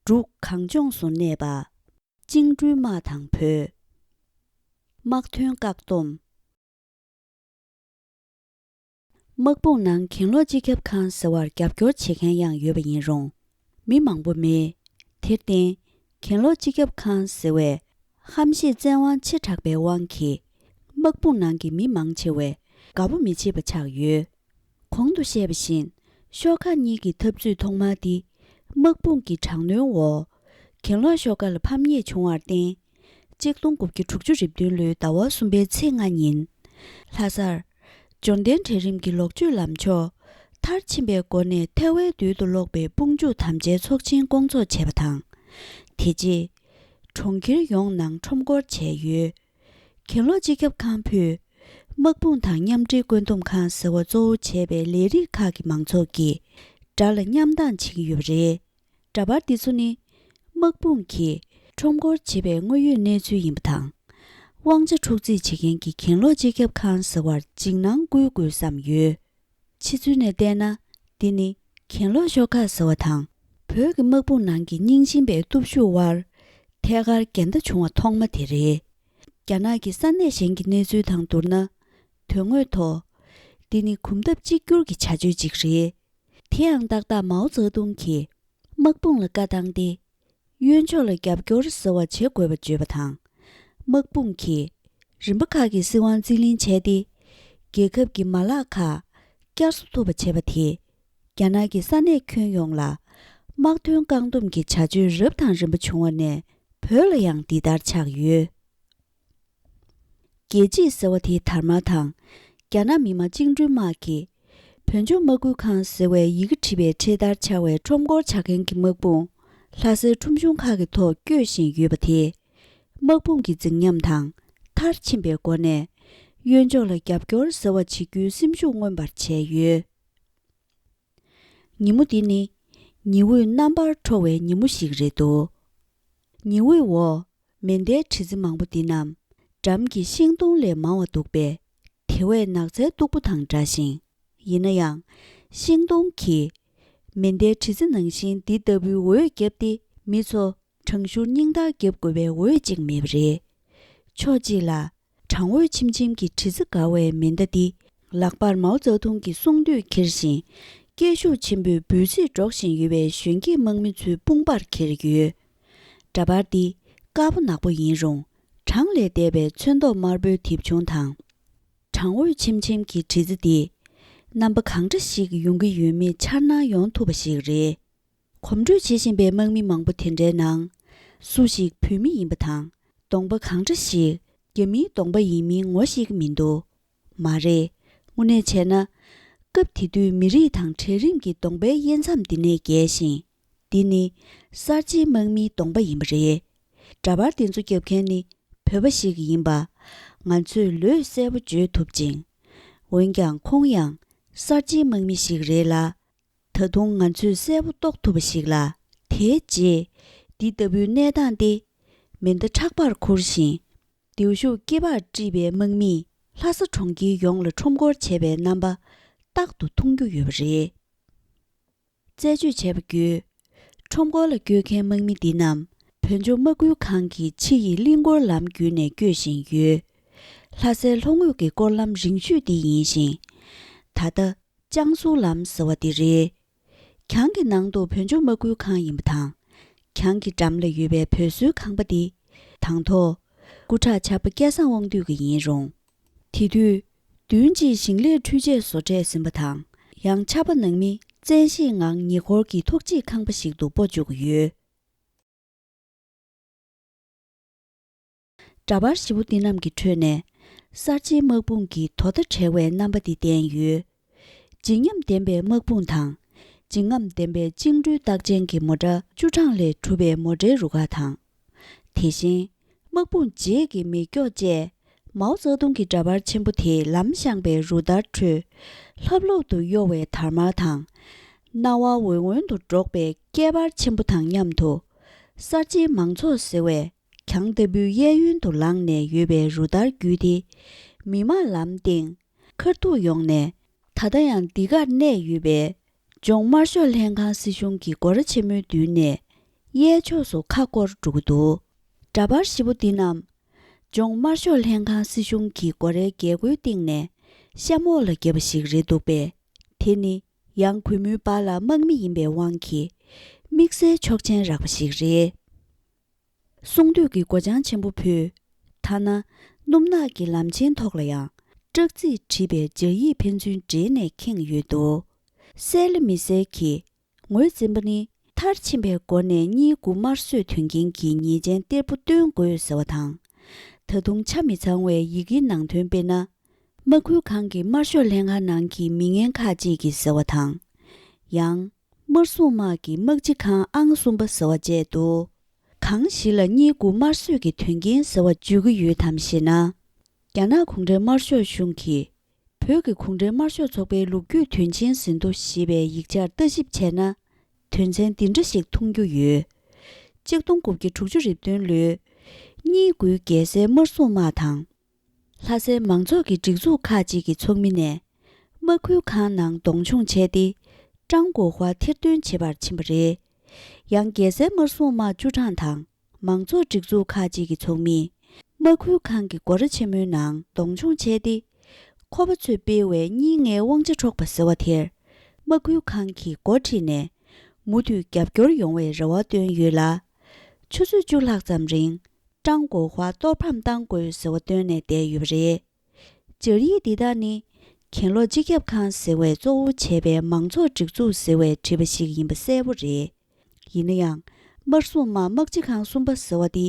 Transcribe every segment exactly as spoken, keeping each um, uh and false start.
འབྲུག་གངས་ལྗོངས་སུ་གནས་པ། བཅིངས་འགྲོལ་དམག་དང་བོད། དམག་དོན་བཀག་སྡོམ། དམག་དཔུང་ནང་གྱེན་ལོག་སྤྱི་ཁྱབ་ཁང་ཟེར་བར་རྒྱབ་སྐྱོར་བྱེད་མཁན་ཡང་ཡོད་པ་ཡིན་རུང་། མི་མང་པོ་མེད། དེར་བརྟེན། གྱེན་ལོག་སྤྱི་ཁྱབ་ཁང་ཟེར་བས། ཧམ་ཤེད་བཙན་དབང་ཆེ་དྲགས་པའི་དབང་གིས། དམག་དཔུང་ནང་གི་མི་མང་ཆེ་བས་དགའ་པོ་མི་བྱེད་པ་ཆགས་ཡོད། གོང་དུ་བཤད་པ་བཞིན། ཤོག་ཁག་གཉིས་ཀྱི་འཐབ་རྩོད་ཐོག་མ་འདི། དམག་དཔུང་གི་དྲག་གནོན་འོག་གྱེན་ལོག་ཤོག་ཁག་ལ་ཕམ་ཉེས་བྱུང་བར་བརྟེན། གཅིག་སྟོང་དགུ་བརྒྱ་དྲུག་ཅུ་རེ་བདུན་ལོའི་ཟླ་བ་གསུམ་པའི་ཚེས་ལྔ་ཉིན། ལྷ་སར། འབྱོར་ལྡན་གྲལ་རིམ་གྱི་ལོག་སྤྱོད་ལམ་ཕྱོགས་མཐར་ཕྱིན་པའི་སྒོ་ནས་ཐལ་བའི་རྡུལ་དུ་རློག་པའི་དཔུང་འཇུག་དམ་བཅའི་ཚོགས་ཆེན་བསྐོང་ཚོགས་བྱས་པ་དང་། དེ་རྗེས། གྲོང་ཁྱེར་ཡོངས་ནང་ཁྲོམ་སྐོར་བྱས་ཡོད། གྱེན་ལོག་སྤྱི་ཁྱབ་ཁང་ཕུད། དམག་དཔུང་དང་མཉམ་འབྲེལ་བཀོད་འདོམས་ཁང་ཟེར་བ་གཙོ་བོ་བྱས་པའི་ལས་རིགས་ཁག་གི་མང་ཚོགས་ཀྱིས་དགྲ་ལ་མཉམ་སྡང་བྱེད་ཀྱི་ཡོད་པ་རེད། འདྲ་པར་འདི་ཚོ་ནི། དམག་དཔུང་གིས་ཁྲོམ་སྐོར་བྱེད་པའི་དངོས་ཡོད་གནས་ཚུལ་ཡིན་པ་དང་། དབང་ཆ་འཁྲུག་རྩིས་བྱེད་མཁན་གྱི་གྱེན་ལོག་སྤྱི་ཁྱབ་ཁང་ཟེར་བར་འཇིགས་སྣང་སྐུལ་དགོས་བསམ་ཡོད། ཕྱི་ཚུལ་ནས་བལྟས་ན། འདི་ནི་གྱེན་ལོག་ཤོག་ཁག་ཟེར་བ་དང་། བོད་ཀྱི་དམག་དཔུང་ནང་གི་རྙིང་ཞེན་པའི་སྟོབས་ཤུགས་དབར། ཐད་ཀར་འགལ་ཟླ་བྱུང་བ་ཐོག་མ་དེ་རེད། རྒྱ་ནག་གི་ས་གནས་གཞན་གྱི་གནས་ཚུལ་དང་བསྡུར་ན། དོན་དངོས་ཐོག་འདི་ནི་གོམ་སྟབས་གཅིག་གྱུར་གྱི་བྱ་སྤྱོད་ཅིག་རེད། དེ་ཡང་ཏག་ཏག་མའོ་ཙེ་ཏུང་གིས་དམག་དཔུང་ལ་བཀའ་བཏང་སྟེ། གཡོན་ཕྱོགས་ལ་རྒྱབ་སྐྱོར་ཟེར་བ་བྱེད་དགོས་པ་བརྗོད་པ་དང་། དམག་དཔུང་གིས་རིམ་པ་ཁག་གི་སྲིད་དབང་རྩིས་ལེན་བྱས་ཏེ། རྒྱལ་ཁབ་ཀྱི་མ་ལག་ཁག་བསྐྱར་གསོ་ཐུབ་པ་བྱས་པ་དེས། རྒྱ་ནག་གི་ས་གནས་ཁྱོན་ཡོངས་ལ་དམག་དོན་བཀག་སྡོམ་གྱི་བྱ་སྤྱོད་རབ་དང་རིམ་པ་བྱུང་བ་ནས། བོད་ལ་ཡང་འདི་ལྟར་ཆགས་ཡོད། རྒྱལ་གཅེས་ཟེར་བ་དེའི་དར་དམར་དང་། རྒྱ་ནག་མི་དམངས་བཅིངས་འགྲོལ་དམག་གིས། བོད་ལྗོངས་དམག་ཁུལ་ཁང་ཟེར་བའི་ཡི་གེ་བྲིས་པའི་འཕྲེད་དར་འཕྱར་བའི་ཁྲོམ་སྐོར་བྱ་མཁན་གྱི་དམག་དཔུང་ལྷ་སའི་ཁྲོམ་གཞུང་ཁག་གི་ཐོག་སྐྱོད་བཞིན་ཡོད་པ་དེས། དམག་དཔུང་གི་འཛིན་ཉམས་དང་མཐར་ཕྱིན་པའི་སྒོ་ནས། གཡོན་ཕྱོགས་ལ་རྒྱབ་སྐྱོར་ཟེར་བ་བྱེད་རྒྱུའི་སེམས་ཤུགས་མངོན་པར་བྱས་ཡོད། ཉིན་མོ་འདི་ནི་ཉི་འོད་རྣམ་པར་འཕྲོ་བའི་ཉིན་མོ་ཞིག་རེད་འདུག་ཉི་འོད་འོག་མེ་མདའི་དྲི་རྩི་མང་པོ་འདི་རྣམས་འགྲམ་གྱི་ཤིང་སྡོང་ལས་མང་བ་འདུག་པས། དེ་བས་ནགས་ཚལ་སྟུག་པོ་དང་འདྲ་ཞིང་། ཡིན་ན་ཡང་། ཤིང་སྡོང་གིས་མེ་མདའི་དྲི་རྩི་ནང་བཞིན་འདི་ལྟ་བུའི་འོད་བརྒྱབ་སྟེ། མི་ཚོ་གྲང་ཤུར་སྙིང་འདར་བརྒྱབ་དགོས་པའི་འོད་ཅིག་མེད་པ་རེད། ཕྱོགས་གཅིག་ལ། གྲང་འོད་ཆེམ་ཆེམ་གྱི་དྲི་རྩི་དགའ་བའི་མེ་མདའ་འདི། ལག་པར་མའོ་ཙེ་ཏུང་གི་གསུང་བཏུས་འཁྱེར་ཞིང་། སྐད་ཤུགས་ཆེན་པོས་འབོད་ཚིག་སྒྲོག་བཞིན་ཡོད་པའི་གཞོན་སྐྱེས་དམག་མི་ཚོའི་དཔུང་པར་འཁྱེར་ཡོད། འདྲ་པར་འདི་དཀར་པོ་ནག་པོ་ཡིན་རུང་། གྲངས་ལས་འདས་པའི་ཚོན་མདོག་དམར་པོའི་དེབ་ཆུང་དང་། གྲང་འོད་ཆེམ་ཆེམ་གྱི་དྲི་རྩི་འདི། རྣམ་པ་གང་འདྲ་ཞིག་ཡོང་གི་ཡོད་མེད་འཆར་སྣང་ཡོང་ཐུབ་པ་ཞིག་རེད། གོམ་བགྲོད་བྱེད་བཞིན་པའི་དམག་མི་མང་པོ་དེ་འདྲའི་ནང་། སུ་ཞིག་བོད་མི་ཡིན་པ་དང་། གདོང་པ་གང་འདྲ་ཞིག་རྒྱ་མིའི་གདོང་པ་ཡིན་མིན་ངོ་ཤེས་ཀྱི་མི་འདུག་མ་རེད། དངོས་གནས་བྱས་ན། སྐབས་དེ་དུས་མི་རིགས་དང་གྲལ་རིམ་གྱི་གདོང་པའི་དབྱེ་མཚམས་འདི་ནས་བརྒལ་ཞིང་། འདི་ནི་གསར་བརྗེའི་དམག་མིའི་གདོང་པ་ཡིན་པ་རེད། འདྲ་པར་འདི་ཚོ་རྒྱབ་མཁན་ནི་བོད་པ་ཞིག་ཡིན་པ། ང་ཚོས་ལོས་གསལ་པོ་བརྗོད་ཐུབ་ཅིང་། འོན་ཀྱང་ཁོང་ཡང་གསར་བརྗེའི་དམག་མི་ཞིག་རེད་ལ། ད་དུང་ང་ཚོས་གསལ་པོ་རྟོགས་ཐུབ་པ་ཞིག་ལ། དེའི་རྗེས། འདི་ལྟ་བུའི་གནས་སྟངས་ཏེ། མེ་མདའ་ཕྲག་པར་ཁུར་ཞིང་། མདེའུ་ཤུགས་སྐེད་པར་དཀྲིས་པའི་དམག་མིས་ལྷ་ས་གྲོང་ཁྱེར་ཡོངས་ལ་ཁྲོམ་སྐོར་བྱས་པའི་རྣམ་པ་རྟག་ཏུ་མཐོང་རྒྱུ་ཡོད་པ་རེད། རྩད་གཅོད་བྱས་པ་བརྒྱུད། ཁྲོམ་སྐོར་ལ་སྐྱོད་མཁན་དམག་མི་འདི་རྣམས་བོད་ལྗོངས་དམག་ཁུལ་ཁང་གི་ཕྱི་ཡི་གླིང་སྐོར་ལམ་བརྒྱུད་ནས་སྐྱོད་བཞིན་ཡོད། ལྷ་སའི་ལྷོ་ངོས་ཀྱི་སྐོར་ལམ་རིང་ཤོས་འདི་ཡིན་ཞིང་། ད་ལྟ་ཅང་སུའུ་ལམ་ཟེར་བ་འདི་རེད། གྱང་གི་ནང་དུ་བོད་ལྗོངས་དམག་ཁུལ་ཁང་ཡིན་པ་དང་། གྱང་གི་འགྲམ་ལ་ཡོད་པའི་བོད་བཟོའི་ཁང་པ་འདི། དང་ཐོག་སྐུ་དྲག་ཆར་པ་སྐལ་བཟང་དབང་འདུས་ཀྱི་ཡིན་རུང་། དེ་དུས་བདུན་གཅིག་ཞིང་ལས་འཕྲུལ་ཆས་བཟོ་གྲྭས་ཟིན་པ་དང་། ཡང་ཆར་པ་ནང་མི་བཙན་ཤེད་ངང་ཉེ་འཁོར་གྱི་ཐོག་བརྩེགས་ཁང་པ་ཞིག་ཏུ་སྤོ་བཅུག་གི་ཡོད། འདྲ་པར་ཞིབ་པོ་འདི་རྣམས་ཀྱི་ཁྲོད་ནས། གསར་བརྗེའི་དམག་དཔུང་གི་དོ་ཟླ་བྲལ་བའི་རྣམ་པ་འདི་བསྟན་ཡོད། བརྗིད་ཉམས་ལྡན་པའི་དམག་དཔུང་དང་། བརྗིད་རྔམ་ལྡན་པའི་བཅིངས་འགྲོལ་རྟགས་ཅན་གྱི་མོ་ཊ་བཅུ་གྲངས་ལས་གྲུབ་པའི་མོ་ཊའི་རུ་ཁག་དང་། དེ་བཞིན། དམག་དཔུང་རྗེས་ཀྱི་མེ་སྒྱོགས་བཅས། མའོ་ཙེ་ཏུང་གི་འདྲ་པར་ཆེན་པོ་དེས་ལམ་བཤངས་པའི་རུ་སྟར་ཁྲོད། ལྷབ་ལྷོབ་ཏུ་གཡོ་བའི་དར་དམར་དང་། རྣ་བར་འོད་སྔོན་དུ་སྒྲོག་པའི་སྐད་འབར་ཆེན་པོ་དང་མཉམ་དུ། གསར་བརྗེའི་མང་ཚོགས་ཟེར་བས། གྱང་ལྟ་བུའི་གཡས་གཡོན་དུ་ལངས་ནས་ཡོད་པའི་རུ་སྟར་བརྒྱུད་དེ། མི་མང་ལམ་སྟེང་། མཁར་ཐུག་ཡོངས་ནས། ད་ལྟ་ཡང་འདི་གར་གནས་ཡོད་པའི། ལྗོངས་དམར་ཤོག་ལྷན་ཁང་སྲིད་གཞུང་གི་སྒོ་ར་ཆེན་མོའི་མདུན་ནས། གཡས་ཕྱོགས་སུ་ཁ་སྐོར་འགྲོ་གི་འདུག་འདྲ་པར་བཞི་པོ་འདི་རྣམས། ལྗོངས་དམར་ཤོག་ལྷན་ཁང་སྲིད་གཞུང་གི་སྒོ་རའི་རྒྱལ་སྒོའི་སྟེང་ནས་གཤམ་འོག་ལ་བརྒྱབ་པ་ཞིག་རེད་འདུག་པས། དེ་ནི་ཡང་གུས་མོའི་པཱ་ལགས་དམག་མི་ཡིན་པའི་དབང་གིས་དམིགས་བསལ་ཆོག་མཆན་རག་པ་ཞིག་རེད། གསུང་འདོད་ཀྱི་སྒོ་བྱང་ཆེན་པོ་ཕུལ། ཐ་ན། སྣུམ་ནག་གི་ལམ་ཆེན་ཐོག་ལ་ཡང་། བཀྲག་རྩིས་བྲིས་པའི་སྦྱར་ཡིག་ཕན་ཚུན་འབྲེལ་ནས་ཁེངས་ཡོད་འདུག་གསལ་ལ་མི་གསལ་གྱི། ངོས་འཛིན་པ་ནི། མཐར་ཕྱིན་པའི་སྒོ་ནས་གཉིས་དགུ་དམར་གསོད་དོན་རྐྱེན་གྱི་ཉེས་ཅན་གཏེར་པོ་སྟོན་དགོས་ཟེར་བ་དང་། ད་དུང་ཆ་མི་ཚང་བའི་ཡི་གེའི་ནང་དོན་དཔེར་ན། དམག་ཁུལ་ཁང་གི་དམར་ཤོག་ལྷན་ཁང་ནང་གི་མི་ངན་ཁག་ཅིག་གིས་ཟེར་བ་དང་། ཡང་། དམར་སྲུང་དམག་གི་དམག་སྤྱི་ཁང་ཨང་གསུམ་པ་ཟེར་བ་བཅས་འདུག་གང་ཞིག་ལ་གཉིས་དགུ་དམར་གསོད་ཀྱི་དོན་རྐྱེན་ཟེར་བ་བརྗོད་ཀྱི་ཡོད་དམ་ཞེ་ན། རྒྱ་ནག་གུང་ཁྲན་དམར་ཤོག་གཞུང་གིས། བོད་ཀྱི་གུང་ཁྲན་དམར་ཤོག་ཚོགས་པའི་ལོ་རྒྱུས་དོན་ཆེན་ཟིན་ཐོ་ཞེས་པའི་ཡིག་ཆར་ལྟ་ཞིབ་བྱས་ན། དོན་ཚན་འདི་འདྲ་ཞིག་མཐོང་རྒྱུ་ཡོད། གཅིག་སྟོང་དགུ་བརྒྱ་དྲུག་ཅུ་རེ་བདུན་ལོའི། གཉིས་དགུའི་རྒྱལ་སའི་དམར་སྲུང་དམག་དང་། ལྷ་སའི་མང་ཚོགས་ཀྱི་སྒྲིག་འཛུགས་ཁག་ཅིག་གི་ཚོགས་མི་ནས། དམག་ཁུལ་ཁང་ནང་གདོང་མཆོང་བྱས་ཏེ། ཀྲང་གོ་ཧྭ་ཐེར་འདོན་བྱེད་པར་ཕྱིན་པ་རེད། ཡང་རྒྱལ་སའི་དམར་སྲུང་དམག་བཅུ་གྲངས་དང་། མང་ཚོགས་སྒྲིག་འཛུགས་ཁག་ཅིག་གི་ཚོགས་མིས། དམག་ཁུལ་ཁང་གི་སྒོ་ར་ཆེན་མོའི་ནང་གདོང་མཆོང་བྱས་ཏེ། ཁོ་པ་ཚོས་སྤེལ་བའི་གཉིས་ལྔའི་དབང་ཆ་འཕྲོག་པ་ཟེར་བ་དེར། དམག་ཁུལ་ཁང་གིས་འགོ་ཁྲིད་ནས། མུ་མཐུད་རྒྱབ་སྐྱོར་ཡོང་བའི་རེ་བ་བཏོན་ཡོད་ལ། ཆུ་ཚོད་བཅུ་ལྷག་ཙམ་རིང་། ཀྲང་གོ་ཧྭ་གཏོར་ཕམ་བཏང་དགོས་ཟེར་བ་བཏོན་ནས་བསྡད་ཡོད་པ་རེད། སྦྱར་ཡིག་འདི་དག་ནི། གྱེན་ལོག་སྤྱི་ཁྱབ་ཁང་ཟེར་བས་གཙོ་བོ་བྱས་པའི་མང་ཚོགས་སྒྲིག་འཛུགས་ཟེར་བས་བྲིས་པ་ཞིག་ཡིན་པ་གསལ་པོ་རེད། ཡིན་ན་ཡང་། དམར་སྲུང་དམག་དམག་སྤྱི་ཁང་གསུམ་པ་ཟེར་བ་འདི།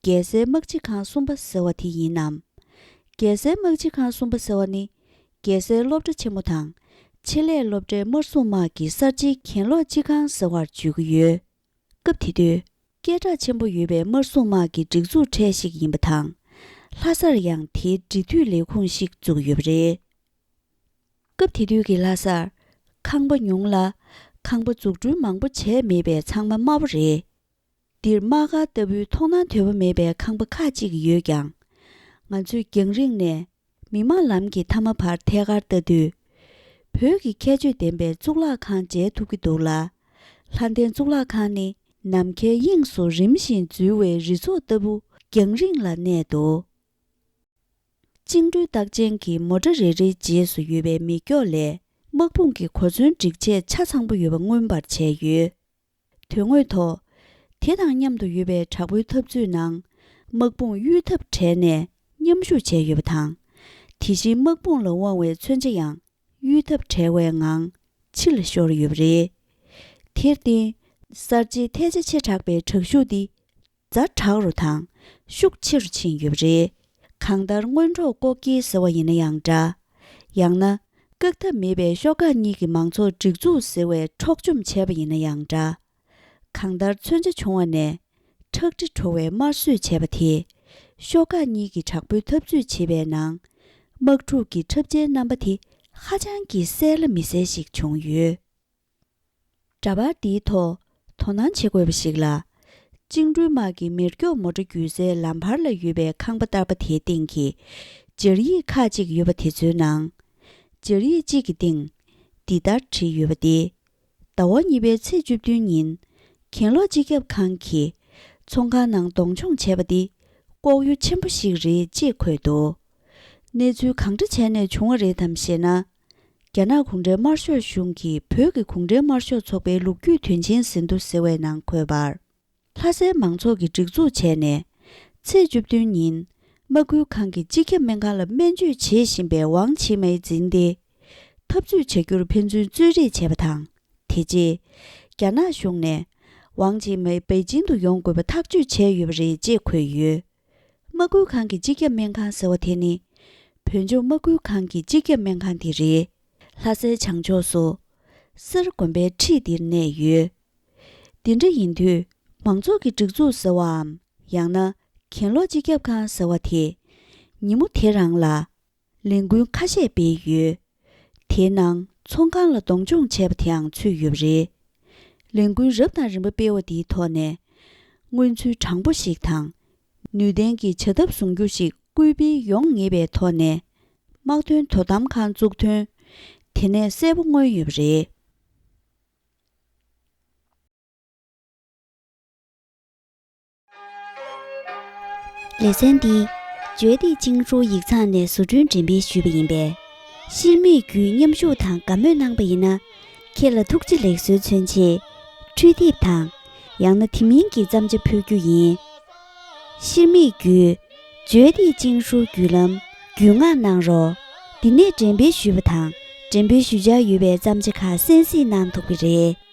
རྒྱལ་སའི་དམག་སྤྱི་ཁང་གསུམ་པ་ཟེར་བ་དེ་ཡིན་ནམ། རྒྱལ་སའི་དམག་སྤྱི་ཁང་གསུམ་པ་ཟེར་བ་ནི། རྒྱལ་སའི་སློབ་གྲྭ་ཆེན་མོ་དང་། ཆེད་ལས་སློབ་གྲྭའི་དམར་སྲུང་དམག་གི་གསར་བརྗེའི་གྱེན་ལོག་སྤྱི་ཁང་ཟེར་བར་བརྗོད་ཀྱི་ཡོད། སྐབས་དེ་དུས། སྐད་གྲགས་ཆེན་པོ་ཡོད་པའི་དམར་སྲུང་དམག་གི་སྒྲིག་འཛུགས་གྲས་ཤིག་ཡིན་པ་དང་། ལྷ་སར་ཡང་དེའི་འབྲེལ་མཐུད་ལས་ཁུངས་ཤིག་བཙུགས་ཡོད་པ་རེད། སྐབས་དེ་དུས་ཀྱི་ལྷ་སར། ཁང་པ་ཉུང་ལ། ཁང་པ་འཛུགས་སྐྲུན་མང་པོ་བྱས་མེད་པས་ཚང་མ་དམའ་པོ་རེད། འདིར་དམག་སྒར་ལྟ་བུའི་མཐོང་སྣང་དོད་པོ་མེད་པའི་ཁང་པ་ཁག་ཅིག་ཡོད་ཀྱང་། ང་ཚོས་རྒྱང་རིང་ནས་མི་མང་ལམ་གྱི་མཐའ་མ་བར་ཐད་ཀར་ལྟ་དུས། བོད་ཀྱི་ཁྱད་ཆོས་ལྡན་པའི་གཙུག་ལག་ཁང་མཇལ་ཐུབ་ཀྱི་འདུག་ལ། ལྷ་ལྡན་གཙུག་ལག་ཁང་ནི་ནམ་མཁའི་དབྱིངས་སུ་རིམ་བཞིན་འཛུལ་བའི་རི་ཚོགས་ལྟ་བུ་རྒྱང་རིང་ལ་གནས་འདུག་བཅིངས་འགྲོལ་རྟགས་ཅན་གྱི་མོ་ཊ་རེ་རེའི་རྗེས་སུ་ཡོད་པའི་མེ་སྒྱོགས་ལས་དམག་དཔུང་གི་གོ་མཚོན་སྒྲིག་ཆས་ཆ་ཚང་པོ་ཡོད་པ་མངོན་པར་བྱས་ཡོད། དོན་དངོས་ཐོག་དེ་དང་མཉམ་དུ་ཡོད་པའི་དྲག་པོའི་འཐབ་རྩོད་ནང་། དམག་དཔུང་གཡུལ་འཐབ་གྲལ་ནས་མཉམ་ཞུགས་བྱས་ཡོད་པ་དང་། དེ་བཞིན་དམག་དཔུང་ལ་དབང་བའི་མཚོན་ཆ་ཡང་གཡུལ་འཐབ་བྲལ་བའི་ངང་ཕྱི་ལ་ཤོར་ཡོད་པ་རེད། དེར་བརྟེན། གསར་བརྗེའི་ཐལ་ཆ་ཆེ་དྲགས་པའི་དྲག་ཤུགས་འདི། ཛ་དྲག་རུ་དང་ཤུགས་ཆེ་རུ་ཕྱིན་ཡོད་པ་རེད། གང་ལྟར་སྔོན་འགྲོགས་ལྐོག་གྱེས་ཟེར་བ་ཡིན་ན་ཡང་འདྲ། ཡང་ན། བཀག་ཐབས་མེད་པའི་ཤོག་ཁག་གཉིས་ཀྱི་མང་ཚོགས་སྒྲིག་འཛུགས་ཟེར་བས་འཕྲོག་བཅོམ་བྱས་པ་ཡིན་ན་ཡང་འདྲ། གང་ལྟར་མཚོན་ཆ་བྱུང་བ་ནས་ཁྲག་དྲི་བྲོ་བའི་དམར་གསོད་བྱས་པ་དེས། ཤོག་ཁག་གཉིས་ཀྱི་དྲག་པོའི་འཐབ་རྩོད་བྱེད་པའི་ནང་། དམག་འཁྲུག་གི་འཁྲབ་ཆའི་རྣམ་པ་དེ་ཧ་ཅང་གི་གསལ་ལ་མི་གསལ་ཞིག་བྱུང་ཡོད། འདྲ་པར་འདིའི་ཐོག་དོ་སྣང་བྱེད་དགོས་པ་ཞིག་ལ། བཅིངས་འགྲོལ་དམག་གི་མེ་སྒྱོགས་མོ་ཊ་བརྒྱུད་སའི་ལམ་བར་ལ་ཡོད་པའི་ཁང་པ་ལྟར་པ་དེའི་སྟེང་གི་སྦྱར་ཡིག་ཁག་ཅིག་ཡོད་པ་དེ་ཚོའི་ནང་། སྦྱར་ཡིག་གཅིག་གི་སྟེང་འདི་ལྟར་བྲིས་ཡོད་པ་སྟེ། ཟླ་བ་གཉིས་པའི་ཚེས་བཅུ་བདུན་ཉིན། གྱེན་ལོག་སྤྱི་ཁྱབ་ཁང་གིས་ཚོང་ཁང་ནང་གདོང་མཆོང་བྱས་པ་འདི་ལྐོག་གཡོ་ཆེན་པོ་ཞིག་རེད་ཅེས་འཁོད་འདུག་གནས་ཚུལ་གང་འདྲ་བྱས་ནས་བྱུང་བ་རེད་དམ་ཞེ་ན། རྒྱ་ནག་གུང་ཁྲན་དམར་ཤོག་གཞུང་གིས་བོད་ཀྱི་གུང་ཁྲན་དམར་ཤོག་ཚོགས་པའི་ལོ་རྒྱུས་དོན་ཆེན་ཟིན་ཐོ་ཟེར་བའི་ནང་འཁོད་པར། ལྷ་སའི་མང་ཚོགས་ཀྱིས་སྒྲིག་འཛུགས་བྱས་ནས། ཚེས་བཅུ་བདུན་ཉིན། དམག་ཁུལ་ཁང་གི་སྤྱི་ཁྱབ་སྨན་ཁང་ལ་སྨན་བཅོས་བྱེད་བཞིན་པའི་ཝང་ཆི་མའི་འཛིན་ཏེ། འཐབ་རྩོད་བྱ་རྒྱུར་ཕན་ཚུན་རྩོད་རེས་བྱས་པ་དང་། དེ་རྗེས། རྒྱ་ནག་གཞུང་ནས། ཝང་ཆི་མའི་པེ་ཅིན་དུ་ཡོང་དགོས་པ་ཐག་གཅོད་བྱས་ཡོད་པ་རེད་ཅེས་འཁོད་ཡོད། དམག་ཁུལ་ཁང་གི་སྤྱི་ཁྱབ་སྨན་ཁང་ཟེར་བ་དེ་ནི། བོད་ལྗོངས་དམག་ཁུལ་ཁང་གི་སྤྱི་ཁྱབ་སྨན་ཁང་དེ་རེད། ལྷ་སའི་བྱང་ཕྱོགས་སུ། གསེར་དགོན་པའི་འཁྲིས་འདིར་གནས་ཡོད། འདི་འདྲ་ཡིན་དུས། མང་ཚོགས་ཀྱི་སྒྲིག་འཛུགས་ཟེར་བའམ། ཡང་ན། གྱེན་ལོག་སྤྱི་ཁྱབ་ཁང་ཟེར་བ་དེ། ཉིན་མོ་དེ་རང་ལ། ལས་འགུལ་ཁ་ཤས་སྤེལ་ཡོད། དེའི་ནང་ཚོང་ཁང་ལ་གདོང་མཆོང་བྱས་པ་དེའང་ཚུད་ཡོད་པ་རེད། ལས་འགུལ་རབ་དང་རིམ་པ་སྤེལ་བ་དེའི་ཐོག་ནས། མངོན་ཚུལ་དྲང་པོ་ཞིག་དང་། ནུས་ལྡན་གྱི་བྱ་ཐབས་བཟུང་རྒྱུ་ཞིག་སྐུལ་སྤེལ་ཡོང་ངེས་པའི་ཐོག་ནས། དམག་དོན་དོ་དམ་ཁང་བཙུགས་དོན། དེ་ནས་གསལ་པོ་མངོན་ཡོད་པ་རེད། ལེ་ཚན་འདི་བརྗོད་བདེ་ཅིང་ཧྲུའུ་ཡིག་ཚང་ནས་བཟོ་སྐྲུན་འགྲེམས་སྤེལ་ཞུས་པ་ཡིན་པས། ཤེར་མིག་བརྒྱུད་མཉམ་ཞུགས་དང་དགའ་མོས་གནང་པ་ཡིན་ན། ཁྱེད་ལ་ཐུགས་རྗེ་ལེགས་གསོལ་མཚོན་ཆེད། འཕྲུལ་དེབ་དང་། ཡང་ན་དེ་མིན་གྱི་བརྩམས་བྱ་ཕུལ་རྒྱུ་ཡིན། ཤེར་མིག་བརྒྱུད་བརྗོད་བདེ་ཅིང་ཧྲུའུ་བརྒྱུད་ལམ་བརྒྱུད་མངགས་གནང་རོགས། འདི་ནས་འགྲེམས་སྤེལ་ཞུས་པ་དང་འགྲེམས་སྤེལ་ཞུ་འཆར་ཡོད་པའི་བརྩམས་བྱ་ཁག་གསན་གཟིགས་གནང་ཐུབ་ཀྱི་རེད།